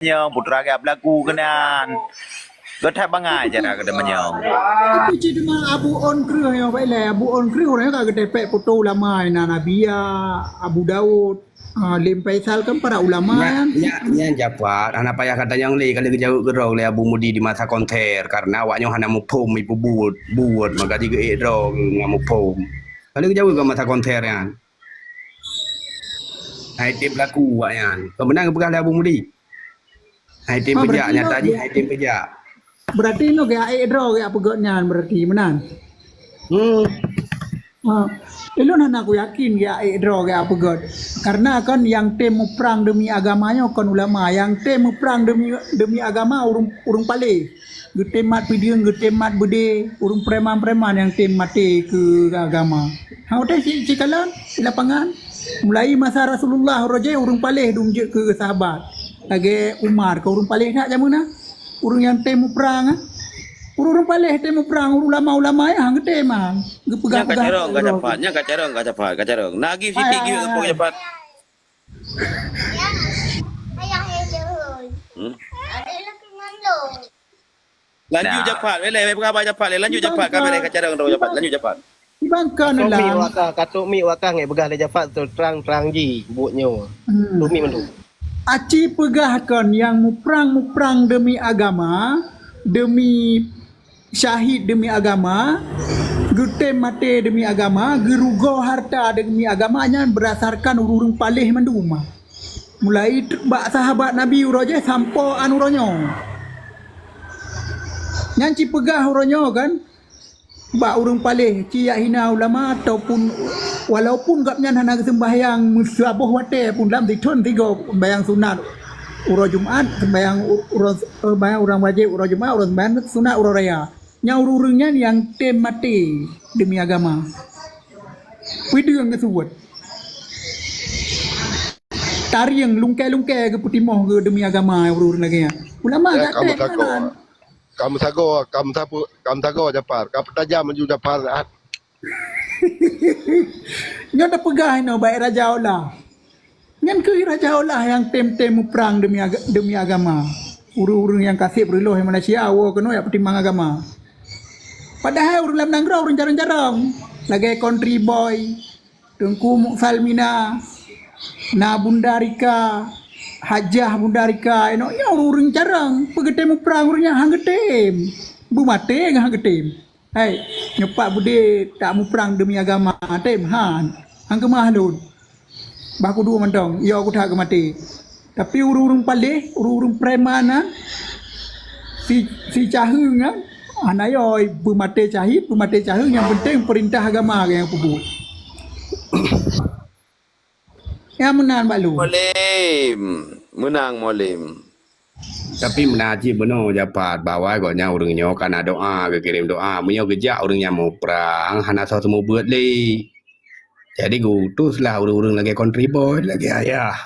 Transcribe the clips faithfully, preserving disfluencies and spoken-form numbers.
manyong, putra geuh beulaku keunan. Geuh that bangai cara geuh manyong. Tapi cit teuma Abu On kreueh nyoe, baik lé, Abu On kreueh ureuëng ka geutepek foto ulama, na Nabi ya, Abu Daud, ah, Lim Faisal kan para ulama. Nyan, nyan, nyan Jafar, hana payah gata nyang lé, ka lheueh geujaweueb keudroe lé Abu Mudi di masa konser, karena awak nyoe hana muphom ipeubuet, buet, maka jigeuék droe ngon muphom. Ka lheueh geujaweueb keu masa konser nyan. Hai tem beulaku awak nyan. Keu meunan geupeugah lé Abu Mudi. Hai tem peujak, nyata jih hai tem peujak. Berarti nyoe geuék droe geupeugah nyan berarti meunan. Hmm. Ha, ulôn hana kuyakin geuék droe geupeugah. Karena kan nyang tem muprang demi agama nyoe kon ulama, nyang tem muprang demi, demi agama ureuëng, ureuëng paléh. Geutem mat peudeueng, geutem mat beudé, ureuëng preman-preman nyang tem maté keu agama. Ha, watée si, sikalon di lapangan, mulai masa Rasulullah uroe jih ureuëng paléh dum jeuet keu sahabat. Lagée Umar, keu ureuëng paléh that jameun na. Ureuëng nyang tem muprang, ah. Ureuëng paléh tem muprang, ureuëng ulama-ulama nyang geutem, ah. Geupeugah-peugah. Nyan ka carong, ka capat. Nyan ka carong, ka capat, ka carong. Nak agi sitik geuh, ka capat. Hmm? Lanjut Jafar, lé, lé, peugah bak Jafar, lé, lanjut Jafar, ka lé, ka carong droe Jafar, lanjut Jafar. Ibang kan lah. Katok mi waka, katok mi waka ngai peugah lé Jafar tu terang-terang ji buet nyoe. Hmm. Tok mi mandum. Aci peugah kan nyang muprang-muprang demi agama, demi syahid demi agama, geutem maté demi agama, geurugoe harta demi agama nyan berdasarkan ureuëng paléh mandum. Mulai bak sahabat Nabi uroe jih sampoe an uroe nyoe. Nyan cipeugah uroe nyoe kan, bak ureuëng paléh, ci jak hina ulama ataupun walaupun gobnyan hana geuseumbahyang meusaboh watée pun lam sithon sigoe sembahyang sunat uroe Jumat, sembahyang u-, uroe, eh, sembahyang ureuëng wajéb uroe Jumat, uroe sembahyang sunat uroe raya. Nyang ureuëng-ureuëng nyan nyang tem maté demi agama. Peudeueng geusuwot. Tarieng lungkée-lungkée geupeutimoh geu demi agama ureuëng-ureuëng lagée nyan. Ulama gak tem kamoe sagoe, kamoe sagoe, kamoe sapu-, kamoe sagoe Japar, ka peutajam laju Japar. Nyoe tapeugah inoe bak Raja Allah. Nyan keuh Raja Allah nyang tem-tem muprang demi aga-, demi agama. Ureuëng-ureuëng nyang kaseb reuloh di Malaysia woe keunoe jak peutimang agama. Padahai ureuëng lam nanggroe ureuëng carong-carong, lagée Country Boy, Teungku Muksalmina, na Bunda Rika, Hajah Bunda Rika, inoe nyan ureuëng carong, peugeutem muprang ureuëng nyan han geutem. Beumaté ngon han geutem. Hai, nyoe pat beudé tak muprang demi agama, tem han. Han keumah lôn. Bah kudu mantong, yo kutha geumaté. Tapi ureuëng-ureuëng paléh, ureuëng-ureuëng preman nyan, si, si caheueng nyan, hana yo beumaté cahid, beumaté caheueng, nyang penting peurintah agama nyang peubuet. Nyang meunan bak lôn. Molim. Meunan Molim. Tapi meunan cit bunoe Japar bahwa gobnyan ureuëng nyoe ka na doa, geukirém doa. Meunyoe geujak ureuëng nyan muprang, hana soe seumeubeuet lé. Jadi geuutus lah ureuëng-ureuëng lagée Country Boy, lagée Ayah.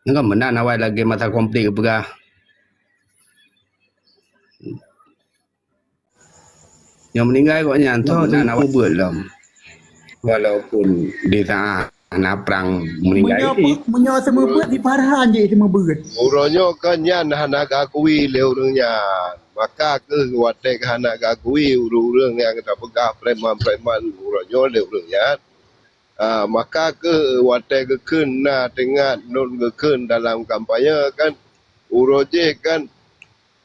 Nyoe kan meunan awai lagée masa konflik geupeugah. Nyang meuninggai gobnyan, toh na, na awak beuet lom. Walaupun di saat na prang meuninggai. Meunyoe, meunyoe seumeubeuet, di Farhan jih seumeubeuet. Uroe nyoe kan nyan hana geuakui lé ureuëng nyan. Maka keuh watée hana geuakui ureuëng-ureuëng nyang tapeugah preman-preman uroe nyoe lé ureuëng nyan. Ah, maka keuh watée geukheun na teuingat lôn geukheun dalam kampanye kan, uroe jih kan,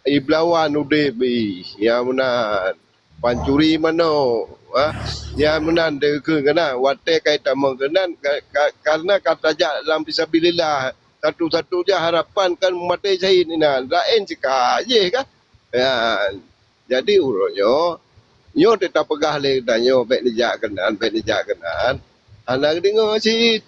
iblawan udeb ih, nyang meunan pancuri manok, ah, nyang meunan teuh geukheun keunan, watée ka itamong keunan, ka, ka, karena ka tajak lam fisabilillah, satu-satu jih harapan kan maté syahid inan, laén sika jih kan. Ya, jadi uroe nyoe, nyoe teuh tapeugah lé geutanyoe, "Bék neujak keunan, bék neujak keunan." Hana geudeungoe cit.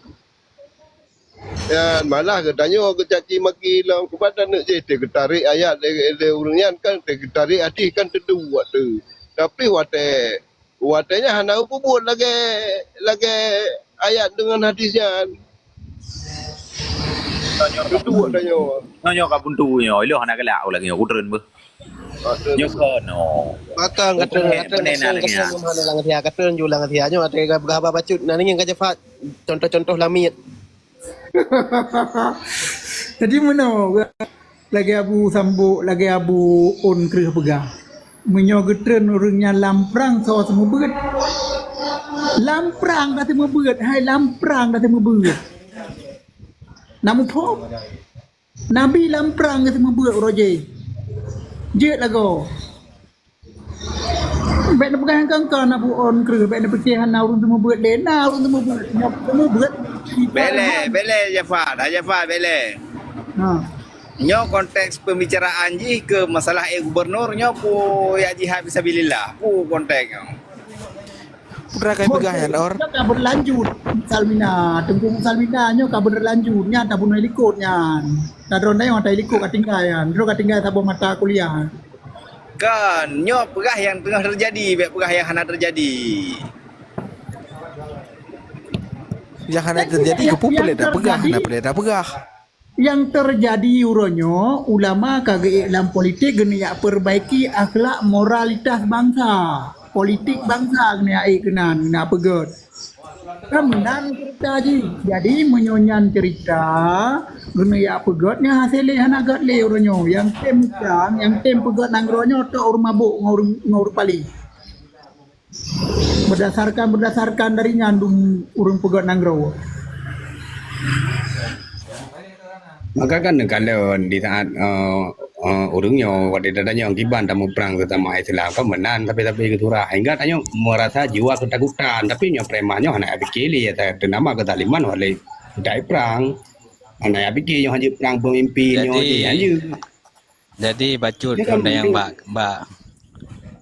Nyan malah geutanyoe geucaci maki lom, keuban taneuk jih teuh geutarek ayat lé, lé ureuëng nyan kan, teuh geutarek hadis kan teuduek teuh. Tapi watée, watée nyan hana geupeubeuet lagée, lagée ayat deungon hadis nyan. Teuduek tanyoe. Nyoe, nyoe ka buntu nyoe. Ilong hana galak lagée nyoe, kutreun beuh. Nyoe keunoe. Batang katreun, katreun, katreun, katreun, katreun ju lam até. Nyoe até ka peugah haba bacut. Nah, ngieng ka Jafar contoh-contoh lamiet. Jadi meunoe, lagèe Abu Sambok, lagèe Abu On kreueh peugah. Meunyoe geutreun ureueng nyan lam prang, soe seumeubeuet? Lam prang ka seumeubeuet, hai lam prang ka seumeubeuet. Na muphom? Nabi lam prang ka seumeubeuet uroe jih. Jeuet lagoe. Bèk neupeugah nyang kangka na buon kreueh, bèk neupike hana ureueng seumeubeuet lé, na ureueng seumeubeuet. Nyoe seumeubeuet. Bèk lé, bèk lé Jafar, dah Jafar, bèk lé. Ha. Nyoe konteks pembicaraan jih keu masalah ék gubernur nyoe peue, ya jihad fisabilillah, peue konteks nyoe? Putra kai peugah nyan, Or. Nyoe ka berlanjut, Salmina. Teungku Salmina nyoe ka berlanjut. Nyan tabunoe likot nyan. Tadroe nyoe tai likot ka tinggai nyan. Droe ka tinggai saboh mata kuliah. Kan, nyoe peugah nyang teungoh teujadi, bèk peugah nyang hana teujadi. Nyang hana teujadi, keupeue peulét tapeugah, hana peulét tapeugah. Nyang teujadi uroe nyoe, ulama ka geuék lam politik geuneuk jak peurbaiki akhlak moralitas bansa. Politik bansa geuneuk jak ék keunan, geuneuk jak peugöt. Kan meunan cerita jih. Jadi, meunyoe nyan cerita, geuneuk jak peugöt, nyan hasé lé hana göt lé uroe nyoe. Nyang tem muprang, nyang tem peugöt nanggroe nyoe tok ureueng mabök ngon ureueng, ngon ureueng paléh. Berdasarkan, berdasarkan dari nyan dum ureueng peugöt nanggroe. Maka kan neukalon di saat, eh, eh, ureueng nyoe watèe tatanyong kiban tamuprang sesama Islam kan meunan sabe-sabe geusurah. Hingga tanyoe merasa jiwa ketakutan, tapi nyoe preman nyoe hana pike lé, ya, teunama kezaliman oleh budaya prang. Hana pike nyoe hana prang pemimpin nyoe. Jadi, hana. Jadi bacut. Ya, kan, kondang nyang bak, bak,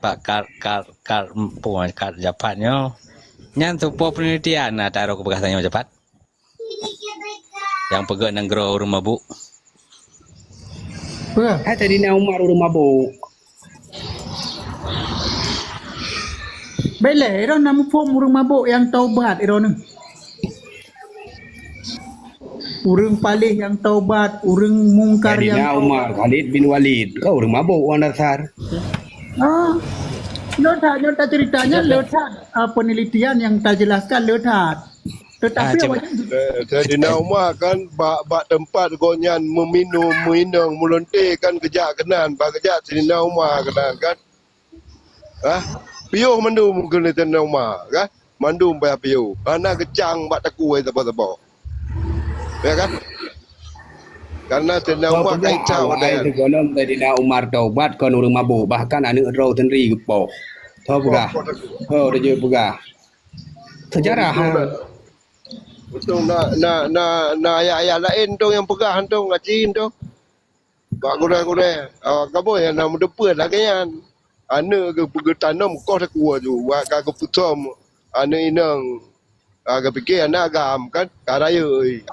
bak kar, kar, kar, empu, kar Japat nyoe. Nyan tupo penelitian na taruh ke bekas nyoe Japat. Nyang peugöt nanggroe ureueng mabök. Peue? Hai Saidina Umar ureueng mabök. Beleh, droe na muphom ureueng mabök nyang taubat droe nyoe. Ureueng paléh nyang taubat, ureueng mungkar nyang taubat. Saidina Umar, Khalid bin Walid, kan ureueng mabök wan dasar. Ah, le that, nyoe taceurita nyan le that, ah, penelitian nyang tajelaskan le that. Tetapi awaknyan, eh, Saidina Umar kan bak, bak teumpat gobnyan meuminum, meuinong, meulonte kan geujak keunan, bak geujak Saidina Umar keunan kan. Ah, piôh mandum keuneuk Saidina Umar, kan? Mandum payah piôh. Hana geucang bak takue saboh-saboh. Ya kan? Karena Saidina Umar ka icang. Awai sigohlom Saidina Umar taubat kon ureueng mabök, bahkan aneuk droe sendiri geupoh. Tho peugah. Tho, tho, tho peugah. Sejarah. Betul, ha. Betul, na, na, na, na ayat-ayat laén tu nyang peugah tu, ngaji tu. Bak gurèe-gurèe, ah, kamoe nyang na meuteupeue lagèe nyan. Aneuk geu-, geutanom koh takue ju, wak ka geupeusom aneuk inong. Ah, geupike aneuk agam kan, ka rayeuk.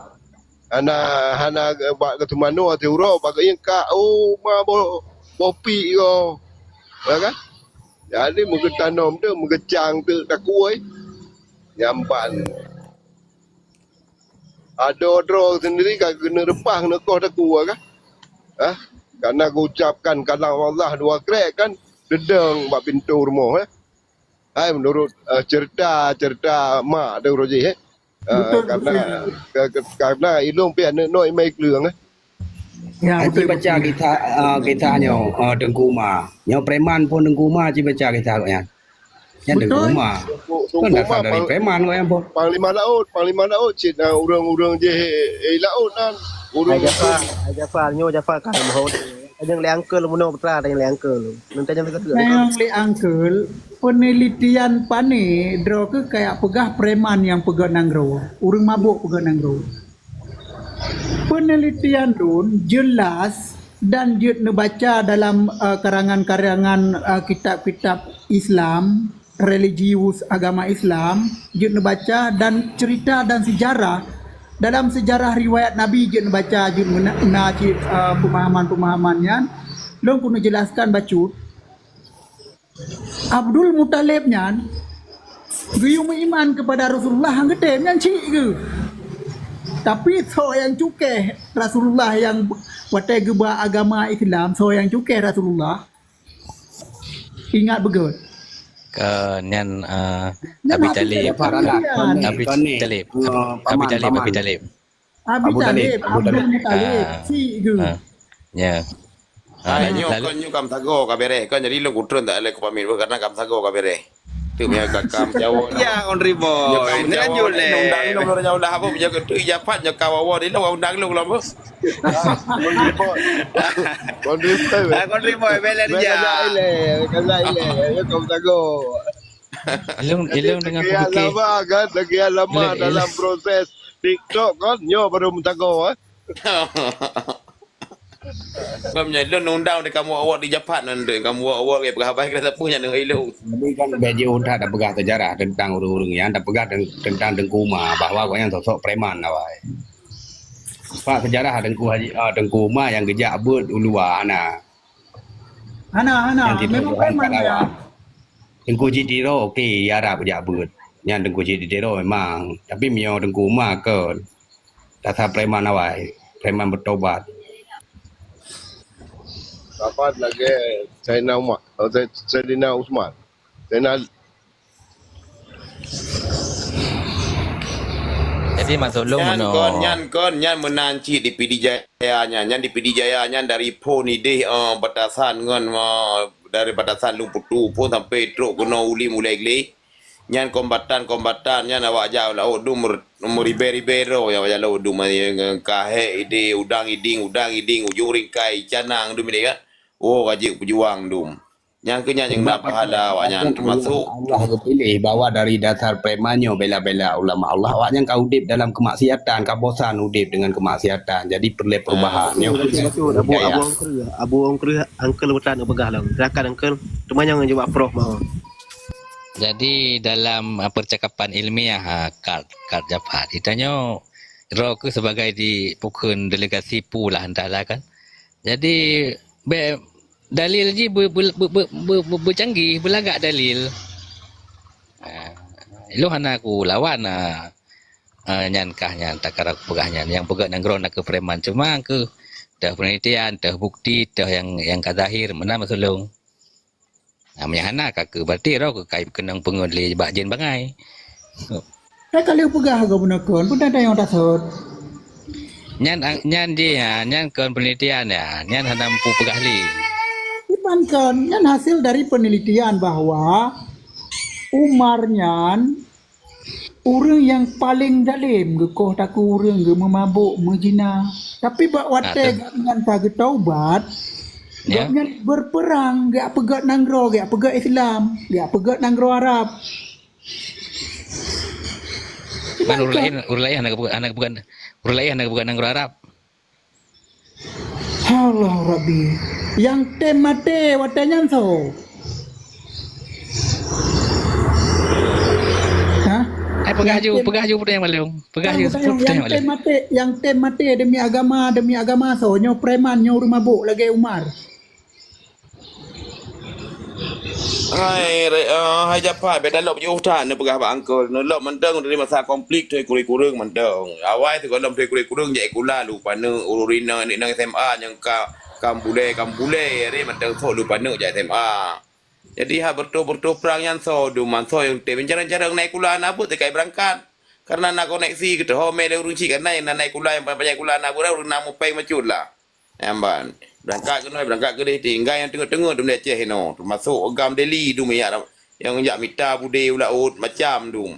Hana, hana ge-, bak geuteumanoe siuroe, bak geuieng kak, oh, ma boh, boh pik ko. Ya kan? Jadi, meugeutanom teuk, meugeucang teuk takue. Nyampan. Adoe droe sendiri ka keuneuk reupah keuneuk koh takue kah? Hah? Karena geucapkan kalam Allah dua krek kan, deudong bak pintoe rumoh, eh. Hai menurut, eh, cerita, cerita mak tu uroe jih, eh. Ah, betul, karena, betul. Ke-, ke-, karena ilôn pih aneuk noe imai kleueng, eh. Ya, betul, betul. Haji baca kisah, ah, kisah nyoe, ah, Teungku Umar. Nyoe preman pun Teungku Umar ci baca kisah nyan. Nyan Teungku Umar. Betul. Kan dasar dari preman kok nyan, Bos. Panglima Laut, Panglima Laut cit, ah, ureueng-ureueng jih, eh, laut nyan. Hai Jafar, hai Jafar, nyoe Jafar ka mohon. Tanyong lé Uncle meunoe putra, tanyong lé Uncle. Nanti tanyong lé Uncle. Tanyong lé Uncle, penelitian pane droe keuh kayak peugah preman nyang peugöt nanggroe, ureueng mabök peugöt nanggroe. Penelitian lôn jelas dan jeuet neubaca dalam, eh, karangan-karangan, eh, kitab-kitab Islam, religius agama Islam, jeuet neubaca dan cerita dan sejarah, dalam sejarah riwayat Nabi jeuet neubaca, jeuet meuna-, na cit, eh, pemahaman-pemahaman nyan. Lôn keuneuk jelaskan bacut. Abdul Muthalib nyan geuyue meuiman kepada Rasulullah han geutem nyan cit geuh. Tapi soe nyang cukéh Rasulullah nyang watèe geuba agama Islam, soe nyang cukéh Rasulullah? Ingat beugöt. Ke nyan, eh, Abi Talib. Abi Talib. Abi Talib. Abi Talib. Abi Abu Talib, Talib, Abu Talib. Abdul Muttalib, Ah. si geuh. Ah. Ya. Ah, Hai, nyoe lalu kon nyoe kam sagoe ka bereh. Kon jadi lôn kutreun tak lé kupamit beuh, karena kam sagoe ka bereh. Tu mia ka kam Jawa. Ya, Kon Riboy. Nyoe kam Jawa. Lanjut lé. Undang lôn orang Jawa lah apa, punya ke tu Japan, nyoe kawa-wa di lôn, undang lôn lom beuh. Kon Riboy. Kon Riboy, bela Bela dia. Ilé, bela ilé. Ya, kam sagoe. Ilung, Jadi, ilung dengan sekian pukul. Lama kan, sekian lama Ilung, ilung. Dalam proses TikTok kan, nyoe baru meusagoe, eh. Bang, nyan lôn undang di kamu awak di Japan nanti. Kamu awak, awak ke peugah bahasa kita pun nyan ilung. Jadi kan baju udah ada peugah sejarah tentang ureuëng-ureuëng nyan, ada peugah ten-, tentang Teungku Umar, bahwa awak nyan sosok preman awai. Pak sejarah Teungku Haji, ah, Teungku Umar yang gejak buet u luwa hana. Hana, hana. Yang tidak Memang preman ya. Teungku Cik Tiro, okey, di Arab gejak buet. Nyan Teungku Cik Tiro memang. Tapi mio Teungku Umar ke dasar preman awai, preman bertobat. Sahabat lagi Saidina Umar, oh, Sai-, Saidina Usman. Saidina Ali. Jadi maksud lôn Nyan meunoe. Kon, nyan kon, nyan meunan cit di Pidie Jaya nyan. Nyan di Pidie Jaya nyan dari phon ideh, eh, batasan ngon, eh, dari batasan Lueng Putu phon sampai trok keunoe Ulim Ulèe Gleh. Nyan kombatan-kombatan nyan awak jak laôt dum mer-, meuribèe-ribèe droe nyang awak jak laôt dum, eh, ngon kahèk ideh, udang iding, udang iding, ujong ringkai, canang dum ideh kan. Oh, ka jeuet peujuang dum. Nyang keu nyan nyang na pahala awak nyan teumasok Allah geupiléh bahwa dari dasar preman nyoe bela-bela ulama Allah, awak nyan ka udép dalam kemaksiatan, ka bosan udép dengan kemaksiatan. Jadi peureulèe perubahan. Ah, nyoe betul, betul. Abu, Abu Angkreuh, Abu Angkreuh, Angkreuh Meutan peugah lom. Silakan Angkreuh, teumanyong jaweueb Prof Mawar. Jadi dalam, ah, percakapan ilmiah, ah, Kak, Kak Jafar, geutanyoe droe keuh sebagai di, bukon delegasi pu lah entahlah kan. Jadi bèk dalil jih be-, be-, beucanggih, beulagak dalil. Ah, ilôn hana kulawan, ah, ah, nyan kah nyan takara kupeugah nyan. Nyang peugah nanggroe nakeuh preman, cuma keuh teuh penelitian, teuh bukti, teuh nyang, nyang ka zahir, meunan maksud lôn. Nah, meunyo hana ka keuh, berarti droe keuh ka keunong peungeut lé bak jén bangai. Ka lheueh peugah gob bunoe kon, peue teuntang nyang tasot? Nyan, nyan jih, ha, nyan kon penelitian, ya. Nyan hana mampu peugah lé. Iban kon, nyan hasil dari penelitian bahwa Umar nyan ureuëng nyang paleng dalem geukoh takue ureuëng, geumeumabök, meuzina. Tapi bak watèe gobnyan ka geutaubat, gobnyan berperang, geujak peugöt nanggroe, geujak peugöt Islam, geujak peugöt nanggroe Arab. Ban ureuëng laén, ureuëng laén hana geupeugöt, hana geupeugöt, ureuëng laén hana geupeugöt nanggroe Arab. Allah Rabbi. Nyang tem maté watèe nyan soe? Hah? Ai, peugah ju, peugah ju peue nyang malum. Peugah ju peue nyang malum. Nyang tem maté, nyang tem maté demi agama, demi agama soe? Nyoe preman, nyoe ureuëng mabök lagèe Umar. Hai, re-, eh, hai Jafar, beda lom jiôh that neupeugah bak Uncle. Neulom mantong dari masa konflik Teungku Ri Kureueng mantong. Awai sigohlom Teungku Ri Kureueng jak sikula lu paneuk ureuëng inong, inong S M A nyang ka, ka bulèe, ka bulèe, hari mantong sok lu paneuk jak S M A. Jadi, ha, beureutoh-beureutoh prang nyan soe dum, soe nyang tem. Carông-carông na sikula hana beuet teuka beurangkat. Karena na koneksi geuteuhô mé lé ureuëng chik, karena nyang na sikula, nyang panyang sikula hana beuet, ureuëng na mupéng macut lah. Nyan ban. Beurangkat keunoe, beurangkat keudeh, tinggai nyang teungeut-teungeut dum di Aceh inoe, teumasok agam Delhi dum jak, nyang jak mita budé u laôt, macam dum.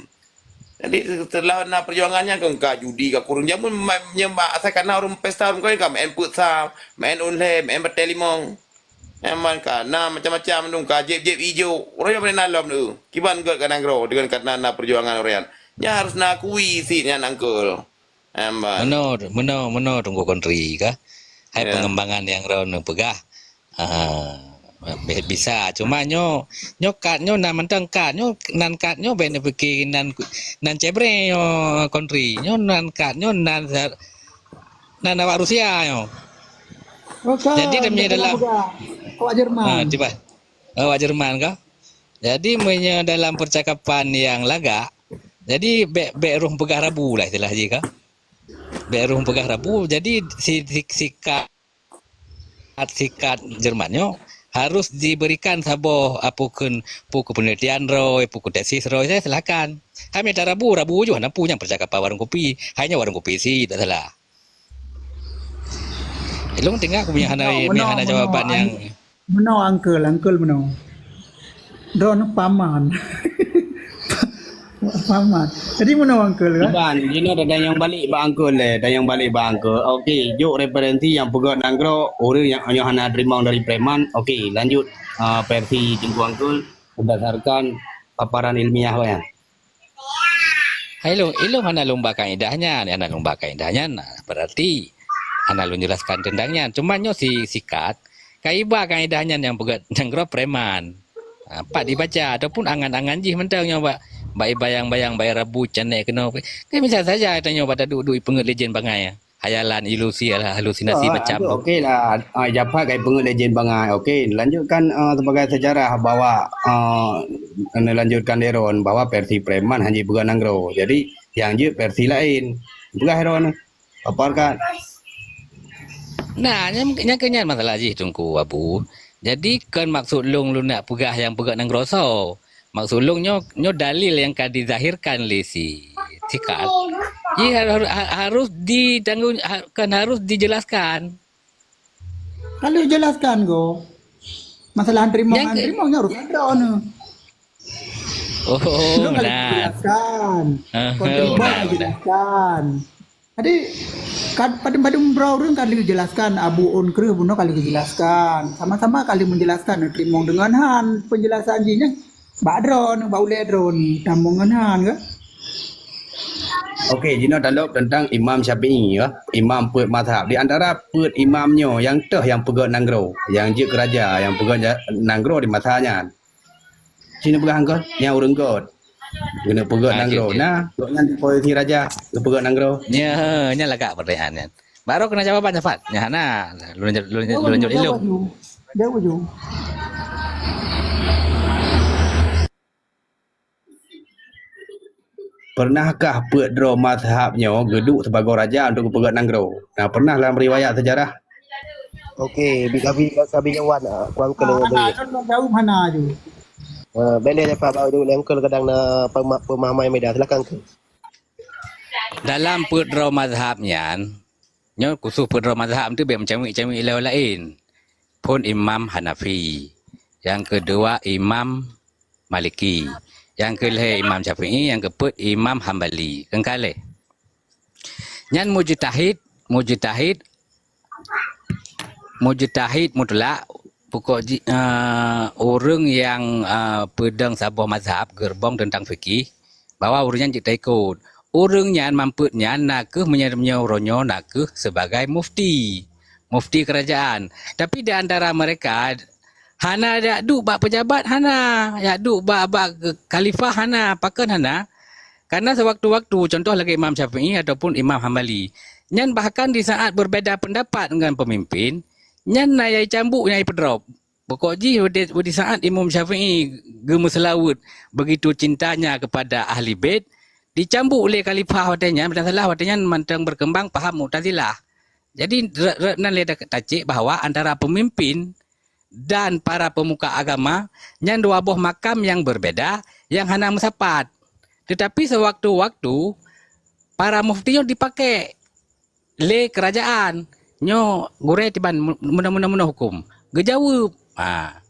Jadi, setelah na peujuangan nyan, kon ka judi, ka kureueng jameun ma-, nyeumah, asai ka na ureuëng pesta ureuëng kawén ka meu'en peuet sa, meu'en online, meu'en batèe limong. Nyan ban ka na macam-macam dum, ka jieb-jieb ijo. Uroe nyoe na lom deuh. Kiban göt ka nanggroe, deungon ka na, na peujuangan uroe nyan. Nyan harus na akui sit nyan, Uncle. Nyan ban. Meunoe, meunoe, meunoe Teungku Kontri ka. Hai pengembangan nyang droeneuh peugah. Ah, bi-, bisa. Cuma nyoe, nyoe kad nyoe nan mantong kad nyoe, nan kad nyoe bèk neupike nan, nan cebre nyoe Kontri. Nyoe nan kad nyoe nan sa-, nan awak Rusia nyoe. Jadi, meunyoe dalam awak Jerman. Ah, tiba. Awak Jerman ka. Jadi, meunyoe dalam percakapan nyang lagak, jadi bèk, bèk rôh peugah rabu lah istilah jih ka. Bèk rôh peugah rabu, jadi si, si, sikat, sikat Jerman nyoe harus diberikan saboh, ah, peue keu, peue keu penelitian droe, peue keu tesis droe, saya silakan. Hai mita rabu, rabu ju hana peue nyang percakapan warong kopi. Hai nyan warong kopi sit, tak salah. Ilong tinggal aku punya hana, meunoe, hana jawaban meunoe, nyang. Meunoe, uncle, uncle meunoe. Droeneuh paman. Paman. Jadi meunoe, uncle, kan? Iban, jinoe dah yang balik bak uncle leh, dah yang balik bak uncle. Okey, jok referensi nyang peugah nanggroe, ureueng nyang nyoe hana teurimong dari preman. Okey, lanjut, ah, versi Teungku Uncle berdasarkan paparan ilmiah awaknyan. Hai lôn, ilôn hana lôn ba kaedah nyan, hana lôn ba kaedah nyan. Nah, berarti hana lôn jelaskan teuntang nyan. Cuma nyoe si sikat, ka iba kaedah nyan nyang peugah nanggroe preman. Ha, pat dibaca ataupun angan-angan jih mantong nyoe bak, bak ibayang-bayang, bak irabu canek keunoe. Kan bisa saja tanyoe bak taduek-duek ipeungeuet lé jén bangai. Hayalan, ilusi, halusinasi macam tu. Okey lah. Ah, Jafar ka ipeungeuet lé jén bangai. Okey, lanjutkan, ah, sebagai sejarah bahwa, ah, neulanjutkan lé Ron bahwa versi preman hana jipeugah nanggroe. Jadi, nyang jeuet versi laén. Peugah Ron. Paparkan. Nah, nyang, nyang keu nyan masalah jih Teungku Abu. Jadi, kon maksud lôn, lôn nak peugah nyang peugah nanggroe soe. Maksud lôn nyoe, nyoe dalil nyang ka dizahirkan lé si sikat. Jih har-, har-, harus ditanggung, ha-, kan harus dijelaskan. Kalau jelaskan ko, masalah teurimong, nyang ke- teurimong nyoe urusan droeneuh. Oh, lôn ka lheueh jelaskan. Aha, kon teurimong udah, udah. Jelaskan. Jadi, kad-, padum-padum droe ureueng ka lheueh jelaskan, Abu Un kreueh bunoe ka lheueh jelaskan. Sama-sama ka lheueh menjelaskan, teurimong deungon han penjelasan jih nyan. Bak droeneuh, bak ulée droeneuh, tamong ngon han, kan? Okey, jinoe talop tentang Imam Syafi'i, ya. Imam peuet mazhab. Di antara peuet imam nyoe, nyang toh nyang peugah nanggroe, nyang jeuet keu raja, nyang peugah ja-, nanggroe di masa nyan. Ci neupeugah angkot, nyang ureueng göt. Keuneuk peugah nanggroe. Nah, gobnyan di posisi raja, geupeugah nanggroe. Nya, nya lagak pertanyaan nyan. Baru kena jawaban Jafar. Nya hana. Lôn, lôn, lôn, lôn jawab ilong. Jawab ju. Pernahkah peuet droe mazhab nyoe geuduek sibagoe raja untuk geupeugah nanggroe? Nah, pernah lam riwayat sejarah. Okey, bi-, kabi, kabi nyawan, ah, kuang keuneuk bri. Hana, jaweueb hana ju. Ah, boleh dapat bak jaweueb lé Uncle kadang na pema-, pemahaman yang beda. Silakan, Uncle. Dalam peuet droe mazhab nyan, nyoe khusus peuet droe mazhab tu bèk meucamik-camik ilèe laén. Phôn Imam Hanafi, nyang keudua Imam Maliki, nyang keulhèe Imam Syafi'i, nyang keupeuet Imam Hambali. Keungka lé. Nyan mujtahid, mujtahid, mujtahid mutlak, pokok ji-, eh, ureueng nyang, eh, peudong saboh mazhab geureubong teuntang fikih, bahwa ureueng nyan jeuet taikot. Ureueng nyan mampeuet nyan na kheueh meunyoe, meunyoe uroe nyoe na kheueh sebagai mufti. Mufti kerajaan. Tapi di antara mereka, hana jak duek bak pejabat, hana. Jak duek bak, bak khalifah, hana. Pakon hana? Karena sewaktu-waktu, contoh lagèe Imam Syafi'i ataupun Imam Hambali, nyan bahkan di saat berbeda pendapat ngon pemimpin, nyan na nyang cambuk, nyang peudrop. Pokok jih, di, di saat Imam Syafi'i geumeuseulaweuet, begitu cintanya kepada Ahli Bait, dicambuk lé khalifah watèe nyan, meunan salah watèe nyan mantong berkembang paham Mu'tazilah. Jadi, rot, rot nan lé ta-, tacek bahwa antara pemimpin dan para pemuka agama nyan dua boh makam nyang berbeda, nyang hana meusapat. Tetapi sewaktu-waktu, para mufti nyoe dipakai lé keurajaan. Nyoe gurèe tiban mu-, meunoe-meunoe huköm. Geujaweueb. Ha.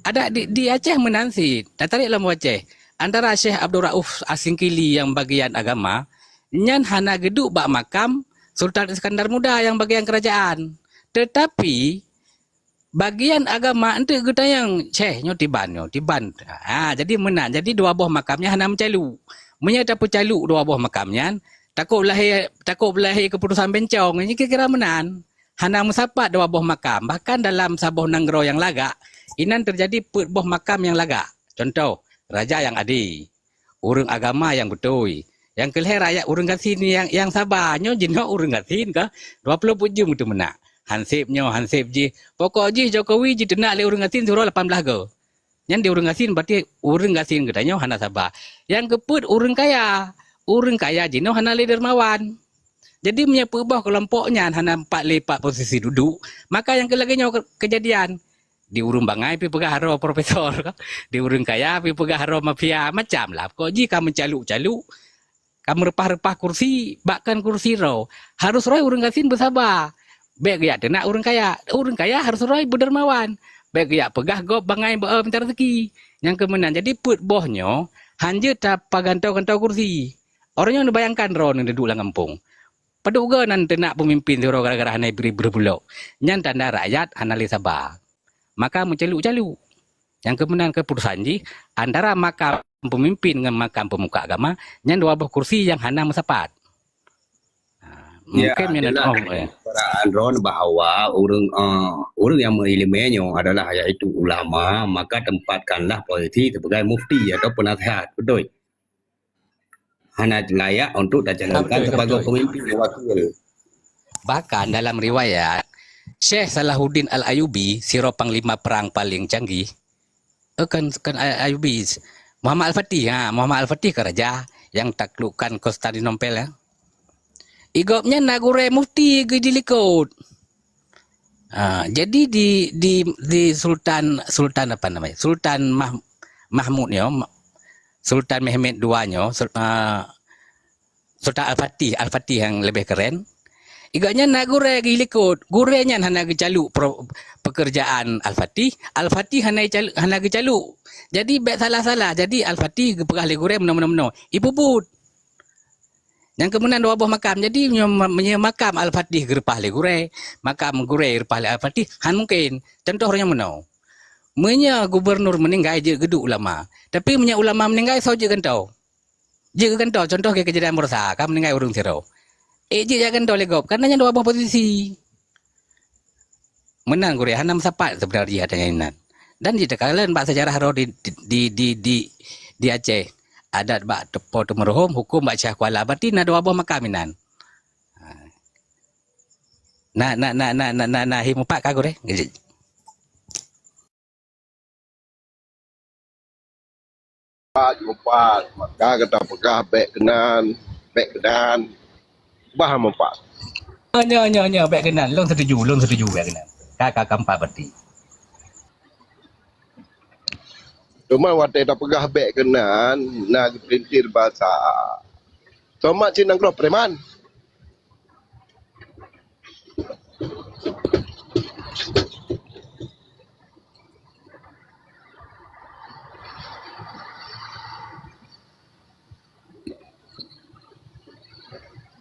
Adak di, di Aceh meunan cit, tatarek lam Aceh. Antara Syekh Abdul Rauf Asingkili nyang bagian agama, nyan hana geuduek bak makam Sultan Iskandar Muda nyang bagian keurajaan. Teutapi, bagian agama eunteuk geutanyong, "Syekh, nyoe tiban, nyoe tiban." Ha, jadi meunan. Jadi dua boh makam nyan hana meucaluk. Meunyoe tapeucaluk dua boh makam nyan, takot lahé, takot lahé keuputosan bencong. Nyan kira-kira meunan. Hana meusapat dua boh makam. Bahkan dalam saboh nanggroe nyang lagak, inan teujadi peuet boh makam nyang lagak. Contoh, raja nyang adé, ureueng agama nyang beutôi. Nyang keulhèe rakyat ureueng gasien nyang, nyang saba. Nyoe jinoe ureueng gasien ka dua ploh peuet jeuem teumeunak. Hansép nyoe, hansép jih. Pokok jih Jokowi jiteunak lé ureueng gasien siuroe lapan blah goe. Nyan di ureueng gasien, berarti ureueng gasien geutanyoe hana saba. Nyang keupeuet ureueng kaya. Ureueng kaya jinoe hana lé dermawan. Jadi meunyoe peuet boh keulompok nyan hana pat lé pat posisi duduek, maka nyang keu lagèe nyoe ke-, keujadian. Di ureueng bangai pih peugah droe profesor, di ureueng kaya pih peugah droe mafia, macam lah. Pokok jih ka meucaluk-caluk, ka meureupah-reupah kursi, bahkan kursi droe. Harus droe ureueng gasien beusaba. Bék geujak teunak ureuëng kaya. Ureuëng kaya harus roh beudermawan. Bék geujak peugah gob bangai beu minta rezeki. Nyang keumeunan, jadi peuet boh nyoe hanjeuet tapagantoe-gantoe kursi. Orang nyoe neubayangkan droe neuduek lam gampông. Padub goe nan teunak peumimpin sidroe gara-gara hana bri beureubulo. Nyan tanda rakyat hana lé saba. Maka meucaluk-caluk. Nyang keumeunan keuputusan jih antara makam peumimpin ngon makam peumuka agama, nyan dua boh kursi nyang hana meusapat. Ha, mungkin nyan oh, eh. Perasaan droen bahwa ureuëng, eh, ureuëng nyang meuileumé nyoe adalah yaitu ulama, maka tempatkanlah posisi sebagai mufti atau penasihat, betul? Hana layak untuk dicalonkan sebagai pemimpin wakil. Bahkan dalam riwayat, Syekh Salahuddin Al-Ayubi, sidroe panglima perang paling canggih, eh, kan, kan Al-Ayubi, Muhammad Al-Fatih, ha, Muhammad Al-Fatih ke raja yang taklukkan Konstantinopel, ya. Igop nyan na gurée mufti geudilikot. Ah, jadi di, di, di Sultan, Sultan apa namanya? Sultan Mah-, Mahmud nyoe, Ma-, Sultan Mehmet dua nyoe, Sul-, ah, Sultan Al-Fatih, Al-Fatih nyang leubeh keren. Igop nyan na gurée geulikot. Gurée nyan hana geucaluk pro-, pekerjaan Al-Fatih. Al-Fatih hana geucaluk, hana geucaluk. Jadi bék salah-salah. Jadi Al-Fatih geupeugah lé gurée meunoe-meunoe-meunoe. Ipubuet. Nyang keumeunan dua boh makam. Jadi, meunyoe, meunyoe makam Al-Fatih geureupah lé gurée, makam gurée geureupah lé Al-Fatih, han mungken. Contoh roh nyoe meunoe. Meunyoe gubernur meuninggai jeuet geuduek ulama. Tapi meunyoe ulama meuninggai, soe jeuet gantoe? Jeuet geugantoe, contoh keu keujadian Bursa, ka meuninggai ureuëng sidroe. Ék jeuet jak gantoe lé gob, karena nyan dua boh posisi. Meunan gurée hana meusapat seubeuna jih ata nyan inan. Dan jitakaleuen bak seujarah roh di, di, di, di, di Aceh. Adat bak teupô teumeuruhom, huköm bak Syiah Kuala. Berarti na dua boh makam inan. Ha. Na, na, na, na, na, na, na, hi mupat ka gurée? Mupat, mupat. Maka gata peugah bék keunan, bék keunan. Bah mupat. Nyoe, nyoe, nyoe, bék keunan. Lôn setuju, lôn setuju bék keunan. Ka, ka, ka mupat berarti. Cuma watée tapeugah bék keunan, na geupelintir basa. Somat cit nanggroe preman.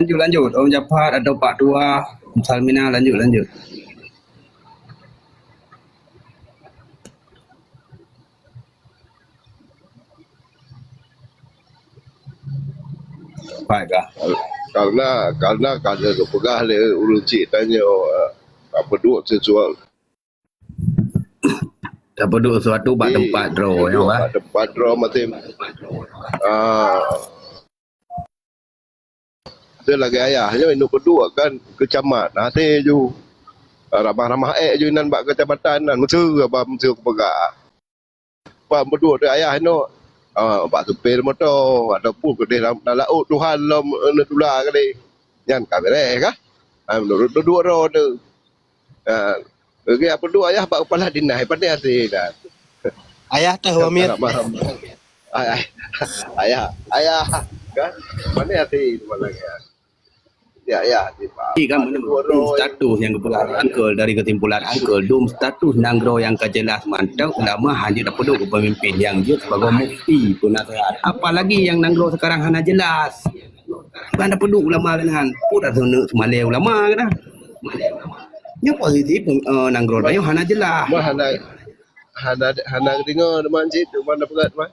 Lanjut, lanjut. Om Jafar atau Pak Tua, Salmina, lanjut, lanjut. Baiklah. Karena, karena, karena geupeugah lé ureuëng chik tanyoe, eh, tapeuduek sesuatu. Tapeuduek sesuatu bak teumpat droe, ya, bak teumpat droe maté. Ah. Teu lagée ayah nyoe inong peuduek kan keu camat, hase ju. Ramah-ramah ék ju inan bak keucamatan nan, meuseu haba meuseu kupeugah. Bak peuduek teu ayah inong, ah, bak supir moto ataupun keudeh lam, lam laôt tuha lom, eh, neutula keudeh. Nyan ka beureh kah? Ah, meunurot peuduek droe teu. Ah, lagée peuduek ayah bak kepala dinas, pandai hase dah. Ayah teuh wamiet. Ramah-ramah. Ay-, ay-, ayah, ayah, kan? Pandai hase tu malah, ya. Ya, ya, di Pak. Jadi kan mana dum status nyang geupeugah Uncle, dari kesimpulan Uncle, dum status nanggroe nyang ka jelas mantong, ulama hana tapeuduek keu pemimpin nyang jeuet sibagoe mufti, peunasihat. Apalagi nyang nanggroe sekarang hana jelas. Bukan tapeuduek ulama keunan. Peue dah seuneuk seumalée ulama keunan. Nyoe posisi pun, eh, nanggroe tanyoe hana jelas. Mah hana, hana, hana deungoe teuma cit, teuma na peugah teuma.